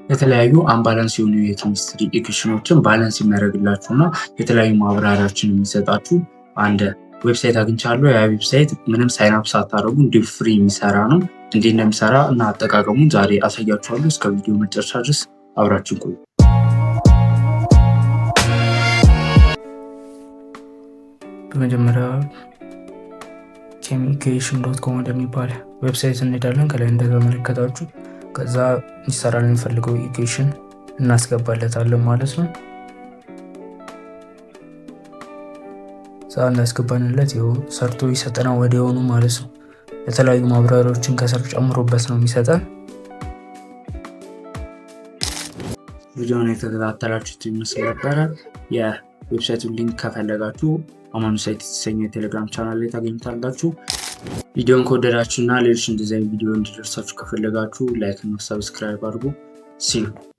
የተለያዩ unbalance የሆኑ የኬሚስትሪ equation ኦችን balance የሚያደርግላችሁ እና የተለያዩ ማብራሪያዎችን የሚሰጣችሁ አንድ website አግኝቻለሁ። ያ website ምንም sign up ሳታደርጉ እንዲሁ free የሚሰራ ነው። እንዴት እንደሚሰራ እና አጠቃቀሙን ዛሬ አሳያችኋለሁ። እስከ ቪዲዮ መጨረሻ ድረስ አብራችሁን ቆዩ። በመጀመሪያ ChemEquation.com ወደሚባል website እንሄዳለን። ከላይ እንደተመለከታችሁ ከዛ ይሰራል የሚፈልገው equation እናስገባለታለን ማለት ነው። እዛ እንዳስገባንለት ይኸው ሰርቶ ይሰጠናል ወዲያውኑ ማለት ነው። የተለያዩ ማብራሪያዎችን ከስር ጨምሮበት ነው የሚሰጠን። ቪዲዮን የተከታተላችሁት ይመስል ነበረ። የ website ኡን link ከፈለጋችሁ አማኑ ሳይት የተሰኘ የቴሌግራም ቻናል ላይ ታገኙታላችሁ። ቪዲዮን ከወደዳችሁ እና ሌሎች እንደዚህ ቪዲዮ እንዲደርሳችሁ ከፈለጋችሁ like እና subscribe አድርጉ። See you.